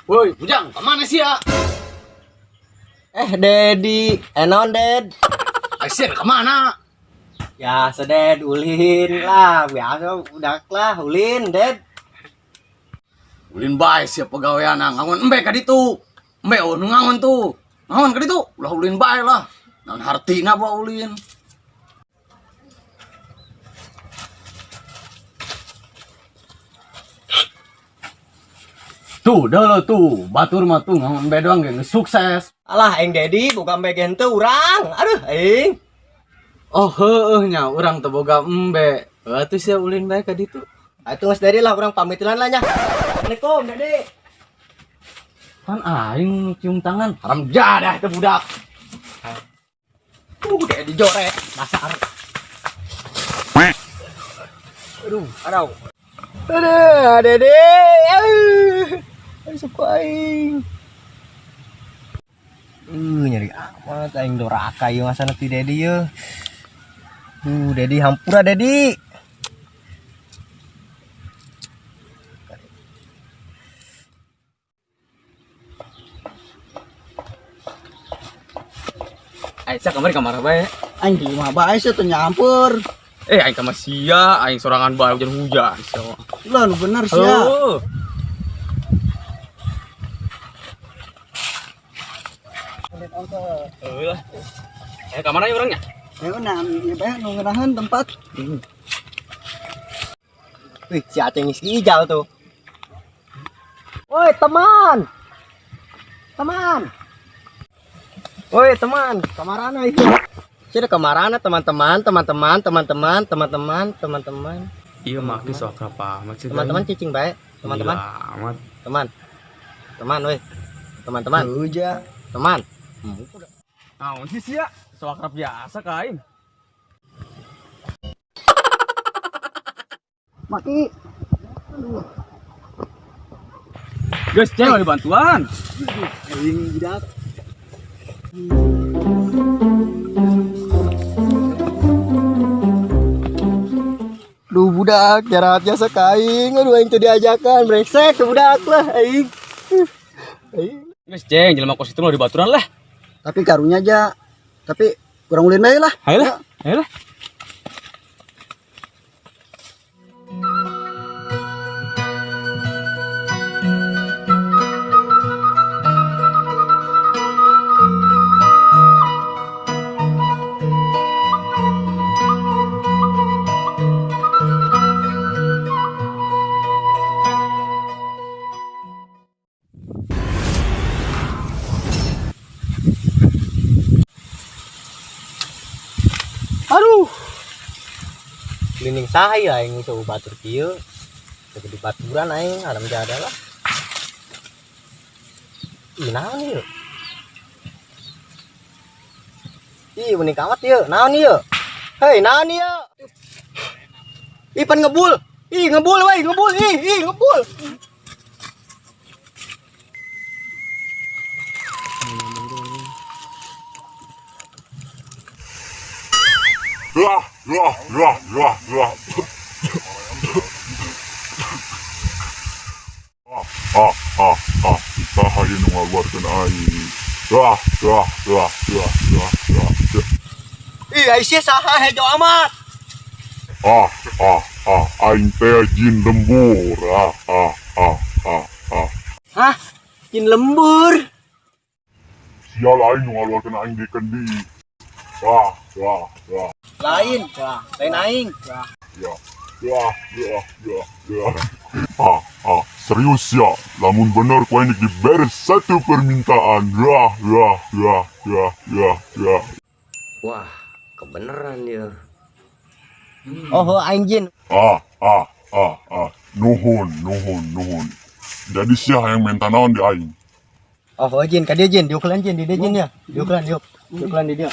Woi, Bujang, kemana sih ya? Eh, Dedi, naon, Ded? Aisyah kemana? Ya, seded ulin lah, biasa udah lah ulin, Ded. Ulin bae sia pegawaian ngangon embe ka ditu. Embe oh nu ngangon tuh. Ngangon ka ditu, ulah ulin bae lah. Naon hartina bawa ulin. Tuh, dah lo tuh, batur mah tuh ngangon embe doang ge geus sukses. Alah, aing Dedi boga embe ge henteu urang. Aduh, aing. Oh heueuh nya urang teu boga embe. Atuh sia ulin bae ka ditu. Atuh geus Dedi lah urang pamitilan lah nya. Assalamualaikum, Dedi. Kan aing cium tangan, haram jadah itu budak. Dedi jorek, dasar. Aduh, aduh. Aduh, Dedi. Aduh, aduh suku aing. Nyeri amat aing doraka ieu masana ti Dedi ye. Dedi hampura Dedi. Aisyah kamari kamar bae. Aing di imah bae sih teu nyampur. Eh aing ka sia, aing sorangan bae hujan-hujan sia. Lah nu bener sia. Heueuh. Heueuh lah. Eh kamar nya urangnya? Ayo nah, ieu bae nu ngeunaheun tempat. Wih, si Aceng si Ijal tuh. Woi, teman. Teman. Woi, teman, kamarana itu. Sudah kamarana teman-teman, teman-teman, teman-teman, teman-teman, teman-teman. Iya maki sok akrab amat sih. Teman-teman cicing baik, teman-teman, amat. teman. Teman, woi. Teman-teman, Huja. teman. Naon sih sia? Sok akrab biasa ka aing. Maki. Geus ceng ada bantuan. Aing budak. Duh budak, jarak jasa ka aing. Aduh aing teu diajakan, brengsek tuh budak lah aing. Aing. Geus ceng jelema kos itu mau dibaturan lah. Tapi karunya aja. Tapi kurang ulin bae lah. Ayo lah, ayo lah. Aduh. Lining saha aing iso batur kieu. Teu di baturan aing haram jadah lah. Ih, naon ieu? Ih, unik amat ieu. Naon ieu? Hei, naon ieu? Ih, pan ngebul. Ih, ngebul weh, ngebul. Ih, ih, ngebul. Wah, wah, wah, wah, wah. Ah, ah, ah, saha ieu nu ngaluarkeun aing. Wah, wah, wah, wah, wah, wah. Ih, Aisyah saha hejo amat. Ah, ah, ah, aing teh jin lembur. Ah, ah, ah, ah, ah. Hah? Jin lembur. Sial aing nu ngaluarkeun aing di kendi. Wah, wah, wah. Lain, lain aing. Ya, ya, ya, ya, ya. Ah, ah, serius ya. Lamun bener ku aing diberi satu permintaan. Wah, wah, wah, wah, wah, wah. Wah, kebeneran ya. Oh, aing jin. Ah, ah, ah, ah. Nuhun, nuhun, nuhun. Jadi sia yang minta naon di aing? Oh, jin, ka dia jin, diukelan jin, di dia jin ya. Diukelan, diuk. Diukelan di dia.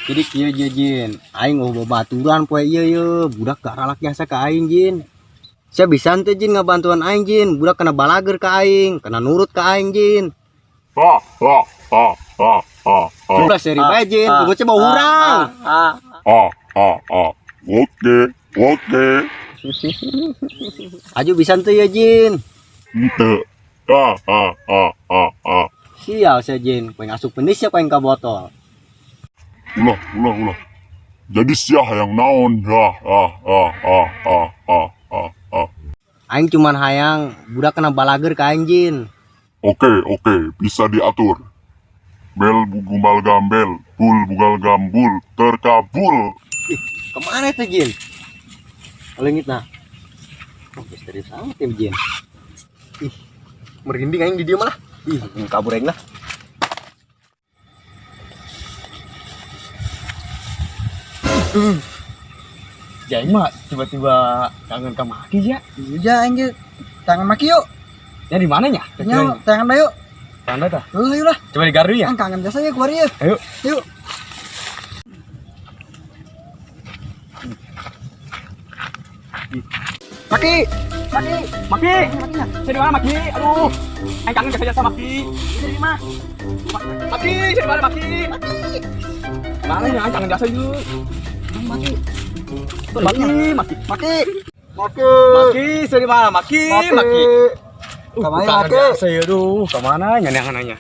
Jadi kieu je jin, aing eueuh babaturan poe ieu ye, budak gak ralak jasa ka aing jin. Sia bisa henteu jin ngabantuan aing jin, budak kena balager ka aing, kena nurut ka aing jin. Ah, ah, ah, ah, ah, ah, Ulah seri bae jin, kudu coba urang. ah, ah, ah. Oke, oke. Aju bisa tuh ya Jin. Ente. Ah ah ah ah ah. Sial sia Jin, ku aing asup penis ya ku aing ka botol. Ulah, ulah, ulah. Jadi sia hayang naon? Ah ah ah ah ah ah ah ah. Aing cuman hayang budak kena balager ka aing Jin. Oke, bisa diatur. Bel gumbal gambel, bul bugal gambul, terkabul. Kemana itu Jin? Leungit nah. Oh, misterius amat ya Jin. Ih, merinding aing di dieu malah. Ih, kabur aing lah. Jaing mah tiba-tiba kangen ka Maki ya. Iya aing ge tangan Maki yuk. Ya di mana nya? Nya tangan bae yuk. Tanda tah. Heuh ayo lah. Coba di gardu ya. Aing kangen jasa ya kuari ya. Ayo. Yuk. Maki, Maki, Maki. Saya di mana Maki? Aduh. Aing kangen jasa jasa Maki. di mana? Maki, saya di mana Maki? Mana ya aing kangen jasa yuk. Maki, Maki, Maki. Maki, Maki, Maki, saya di mana Maki? Maki. Kamana, Kangen Maki? jasa ya aduh. Kemana nya nanya.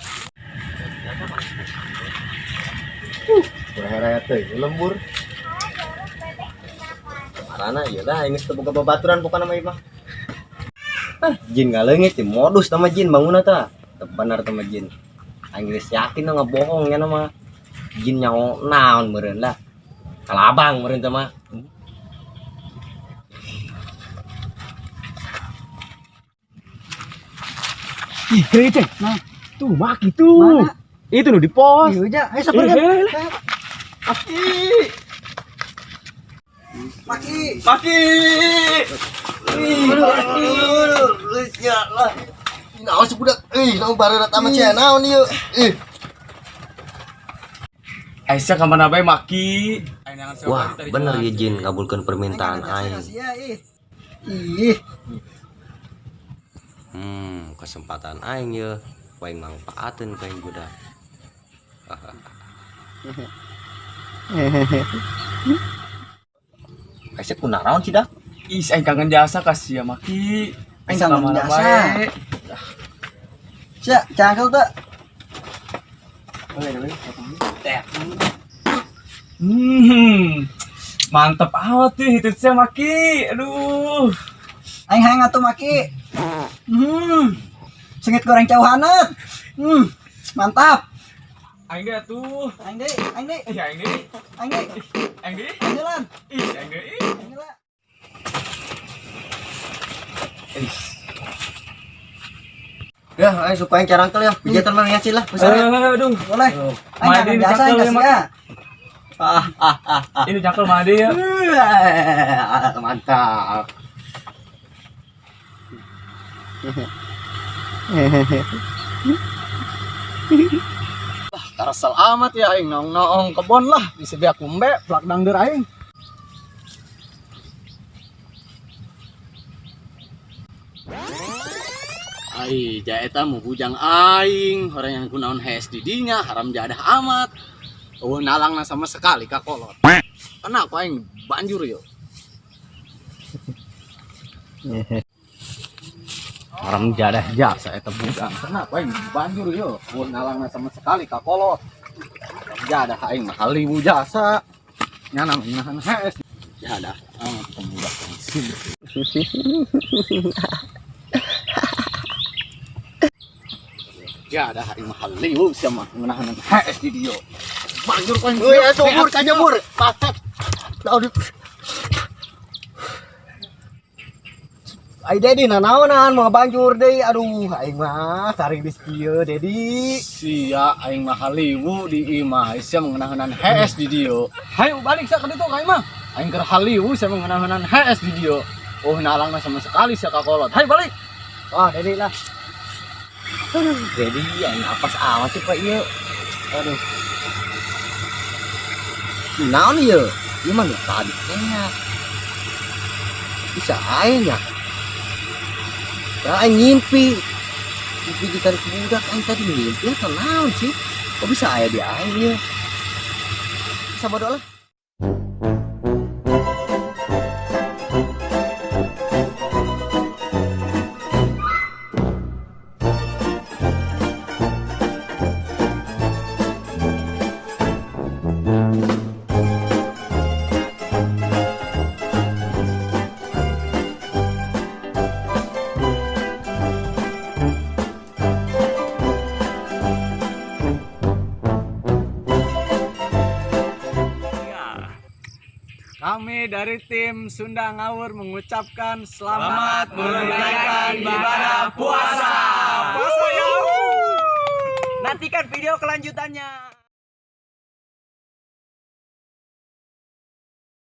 Kurang teh lembur. Marana ieu dah aing geus teu boga babaturan pokona mah ieu mah. Ah, Jin ngaleungit teh modus sama Jin bangunna tah. Teu bener teh mah Jin. Aing geus yakin na ngebohong nya mah. Jin nyaho naon meureun lah. Kalabang meureun teh mah. Ih, keren ceng. Nah. Tuh Maki tuh. Mana? Itu nu di pos. Iya, ja. Ayo sabar kan. Eh, eh, Maki. Maki. Maki. Lah. Naon sih budak? Ih, naon barerat amat sia naon ieu? Ih. Aisyah kemana bae Maki? Wah, bener ya Jin ngabulkan permintaan aing. Sia ih. Ih, Kesempatan aing ya. Ku aing mangfaateun ku aing budak. Aisyah kunaraon sih dah? Ih, aing kangen jasa kasih ya Maki. Aing kangen kemana jasa. bae. Sia, cangkel teu. Mantep amat tuh itu sih Maki. Aduh. Aing hayang atuh Maki. Sengit goreng cau hanet. Mantap. Aing deh atuh. Aing deui, aing deui, Ih, aing deui. Aing deui. Aing deui. Aing jalan. Ih, aing deui. Aing jalan. Ya, aing suka yang carangkel ya. Pijatan mah ngasih lah. Eh, aduh. Boleh. Aing Madi kangen ini jasa aing cangkel ya, kasih Maki. ya. Ah, ah, ah, ah. Ini cangkel Madi ya. Mantap. Tarsal amat ya aing naong-naong kebon lah bisa biak embe plak dangder aing. Ai, jaeta mu bujang aing, orang yang kunaon hees di dinya haram jadah amat. Eueuh nalangna sama sekali ka kolot. Kenapa aing banjur yo? Haram jadah jasa eta bujang. Kenapa aing banjur yo? Eueuh nalangna sama sekali ka kolot. Haram jadah aing mah haliwu jasa. Nyana nahan hees. Jadah amat pemuda sini. Jadah aing mah haliwu sia mah ngeunahan hees di dieu. Banjur ku aing. Woi, atuh bur kanyebur. Mantap. Naon Ai Dedi nanaonan mau banjur deui. Aduh, aing mah saring geus kieu Dedi. Sia aing mah haliwu di imah sia mengenahanan hees di dieu. Hayu balik sia ka ditu ka imah. Aing keur haliwu sia mengenahanan hees di dieu. Oh nalangna sama sekali sia ka kolot. Hayu balik. Oh, Dedi lah. Aduh, Dedi aing apas amat sih Pak ieu. Aduh. Naon ieu? Ieu mah nu tadi nya. Bisa aing nya. Ya aing ngimpi. Ngimpi ditarik budak aing tadi ngimpi atau naon sih? Kok bisa aya di aing ieu? Sabodo lah. Kami dari tim Sunda Ngawur mengucapkan selamat menunaikan ibadah puasa. Puasa ya. Nantikan video kelanjutannya.